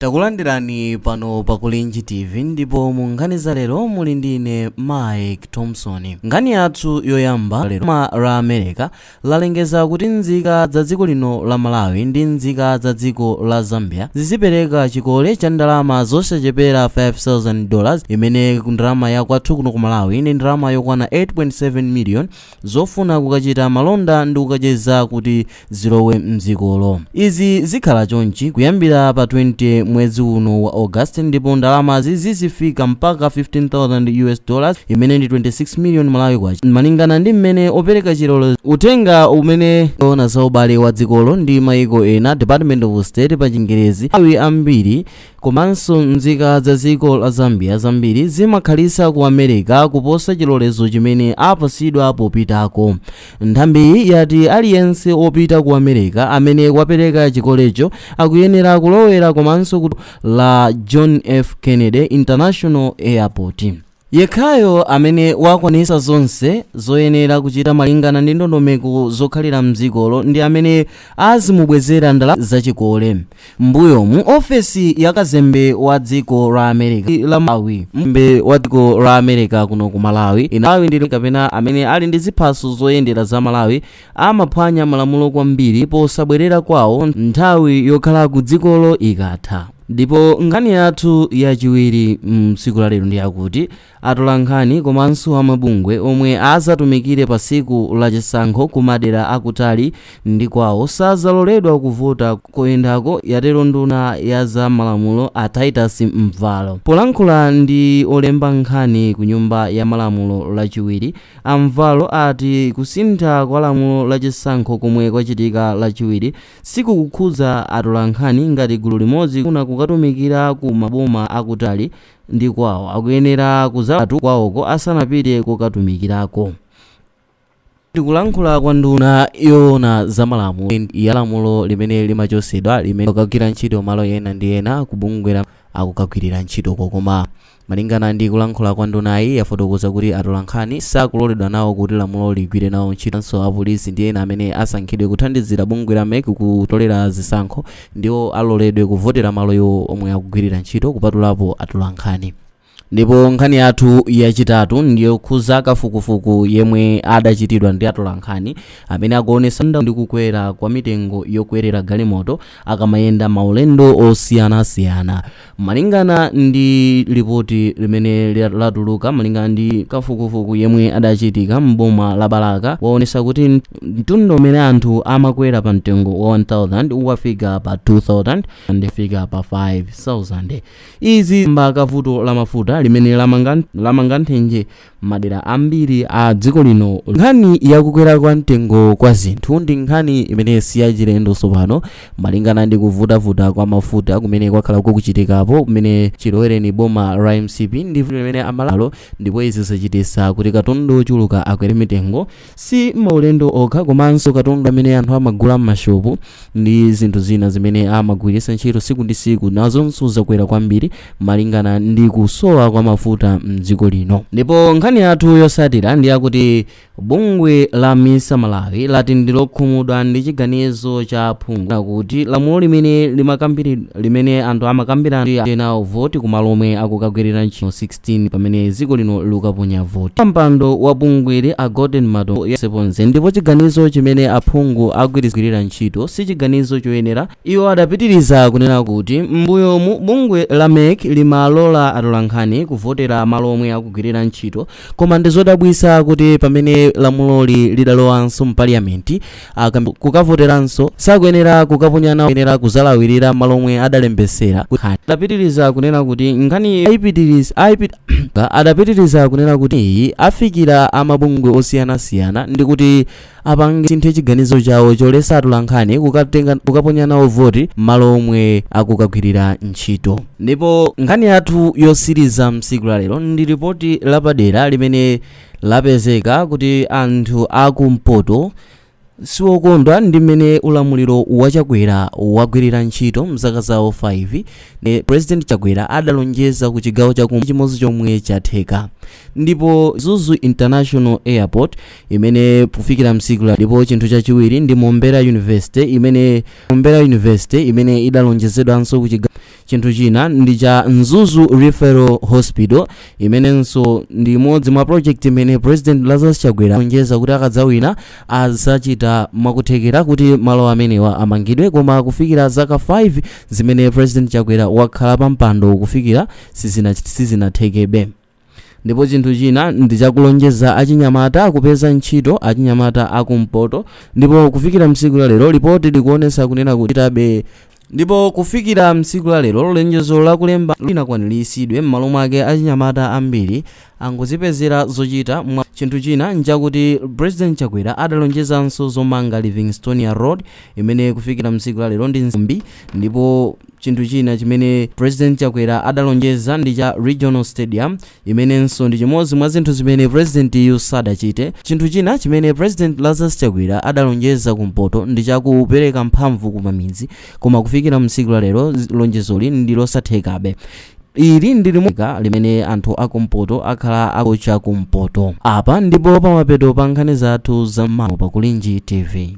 Takulandirani pano pa Kulinji TV, ndipo mu nkhani za lero muli ndi ine Mike Thompson. Nkhani yathu yoyamba lero, boma la America lalengeza kuti nzika za dziko lino la Malawi ndi nzika za dziko la Zambia zizipereka chikole cha ndalama zosachepera $5,000, imene ndalama ya kwathu kuno ku Malawi ndi ndalama yokwana 8.7 million, zofuna kukachita malonda ndi kukacheza kuti zilowe mdzikolo. Izi zikhala chonchi kuyambira pa 20 mwezi uno wa August, ndipo ndalamazi zizifika mpaka US$15,000, imene ndi 26 million Malawi kwacha, malingana ndi mmene opereka chilolezo. Uthenga umene ona za ubale wa dzikolo ndi maiko ena, Department of State pa Chingerezi. Malawi ambiri komanso nzika za dziko la Zambia zambiri zimakhalisa ku America kuposa chilolezo chimene apasidwa popitako. Nthambiyi yati aliyense opita ku America amene wapereka chikolecho akuyenera kulowera komanso ku la John F Kennedy International Airport. Yekhayo amene wakwanisa zonse zoyenera kuchita malingana ndi ndondomeko zokhalira mdzikolo ndi amene azimubwezera ndalama zachikole. Mbuyomu, ofesi ya kazembe wa dziko la America la Malawi, mbe wa dziko la America kuno ku Malawi, Malawi ndi kapena amene ali ndi ziphaso zoyendera za Malawi amaphwanya malamulo kwambiri posabwerera kwawo nthawi yokhala ku dzikolo ikatha. Ndipo nkhani yathu yachiwiri mtsiku la lero ndi yakuti atolankhani komanso amabungwe omwe azatumikire pa tsiku lachisankho ku madera akutali ndi kwawo sazaloledwa kuvota koyendako, yatero nduna ya za malamulo a Titus Mvalo. Polankhula ndi olemba nkhani ku Nyumba ya Malamulo Lachiwiri, a Mvalo ati kusintha kwa lamulo lachisankho komwe kwachitika Lachiwiri sikukukhudza atolankhani ngati gulu limodzi. Kuna kukatumikira ku maboma akutali ndi kwawo akuyenera kuzatu kwawoko asanapite kukatumikirako. Tikulankhula kwa nduna yoona za malamulo ya lamulo limene limachosedwa limene kukagwira ntchito malo ena ndi ena kubungwera akukagwirira ntchitoko. Koma malingana ndi kulankhula kwa ndunayi, yafotokoza kuti atolankhani sakuloledwa nawo kuti lamulo ligwire nawo ntchitonso. Apolisi ndi ena amene asankhidwe kuthandizira bungwe la MEC kutolera zisankho ndiwo aloledwe kuvotera malo iwo omwe akugwirira ntchito, kupatulapo atolankhani. Ndipo nkhani yathu yachitatu ndiyokhuza kafukufuku yemwe adachitidwa ndi atolankhani amene akuonesa ndi kukwera kwa mitengo yokwerera galimoto akamayenda maulendo osiyanasiyana. Malingana ndi lipoti limene latuluka malingana ndi kafukufuku yemwe adachitika mboma la Balaka, waonesa kuti mtunda umene anthu amakwera pa mtengo wa 1000 wafika pa 2000 ndifika pa 5000. Izi mbaka vuto la mafuta limene lamanga nthenje madera ambiri a dziko lino. Nkhani yakukwera kwa mtengo kwa zinthu ndi nkhani imene siyachilendo tsopano, malingana ndi kuvutavuta kwa mafuta kumene kwakhala kukuchitikapo kumene chilowereni boma la MCP ndi limene amalalo. Ndipo izi zachititsa kuti katundu ochuluka akwere mitengo, si maulendo okha komanso katundu amene anthu amagula m'mashopu ndi zinthu zina zimene amagwiritsa ntchito tsiku ndi tsiku nazonso zakwera kwambiri malingana ndi kusowa kwa mafuta mdziko lino. Ndipo nkhani yathu yotsatira ndi yakuti bungwe la MISA Malawi lati ndi lokhumudwa ndi chiganizo cha phungu kuti lamulo limene limakambiri limene anthu amakambirana nawo voti kumalo omwe akukagwirira ntchito 16 pamene dziko lino likukaponya voti. Mpando wa bungweli a Golden Mato seponze, ndipo chiganizo chimene aphungu agwirizira ntchito si chiganizo choyenera. Iwo adapitiriza kunena kuti m'mbuyomu bungwe la MEC limalola atolankhani kuvotera malo omwe akugwirira ntchito, koma ndi zodabwitsa kuti pamene lamuloli lidalowanso mpaliyamenti kukavoteranso sakuyenera kukaponyana, kuyenera kuzalawirira malo omwe adalembesera. Adapitiriza kunena kuti nkhani adapitiriza kunena kuti iyi afikira amabungwe osiyanasiyana ndi kuti apange sinthe chiganizo chawo choletsa atolankhani kukatenga kukaponya nawo voti malo omwe akukagwirira ntchito. Ndipo nkhani yathu yosiriza msiku la lero ndi ripoti lapadera limene lapezeka kuti anthu akumpoto siwokondwa ndi mmene ulamuliro wa Chakwera wagwirira ntchito mzaka zawo 5. Ne President Chakwera adalonjeza ku chigawo chaku chimodzi chomwe chatheka, ndipo Mzuzu International Airport imene kufikira msiku la. Ndipo chinthu chachiwiri ndi Mombera University imene idalonjezedwanso ku chigawo. Chinthu china ndi cha Mzuzu Referral Hospital, imenenso ndi imodzi mwa project imene President Lazarus Chakwera alonjeza kuti akadzawina azachita mwakuthekera kuti malo amenewa amangidwe, koma kufikira zaka 5 zimene President Chakwera wakhala pa mpando kufikira sizinathekebe. Ndipo chinthu china ndi chakulonjeza achinyamata kupeza ntchito, achinyamata akumpoto, ndipo kufikira msiku la lero lipoti likuonesa kunena kuti tabe. Ndipo kufikira msiku la lero lonjezo lakulemba linakwaniritsidwe, m'malo mwake achinyamata ambiri angozipezera zochita. Mwa chinthu china nchakuti President Chakwera adalonjezanso zomanga Livingstonia Road, imene kufikira msiku la lero ndi nsimbi. Ndipo chinthu china chimene President Chakwera adalonjeza ndi cha Regional Stadium, imenenso ndi chimodzi mwa zinthu zimene president yu sadachite. Chinthu china chimene President Lazarus Chakwera adalonjeza kumpoto ndi chakupereka mphamvu kumamidzi, koma kufikira msiku la lero lonjezoli ndi losathekabe. Ili ndi limwe limene anthu akumpoto akhala akucha kumpoto. Apa ndipo pamapeto pa nkhani zathu za mmawa pa Kulinji TV.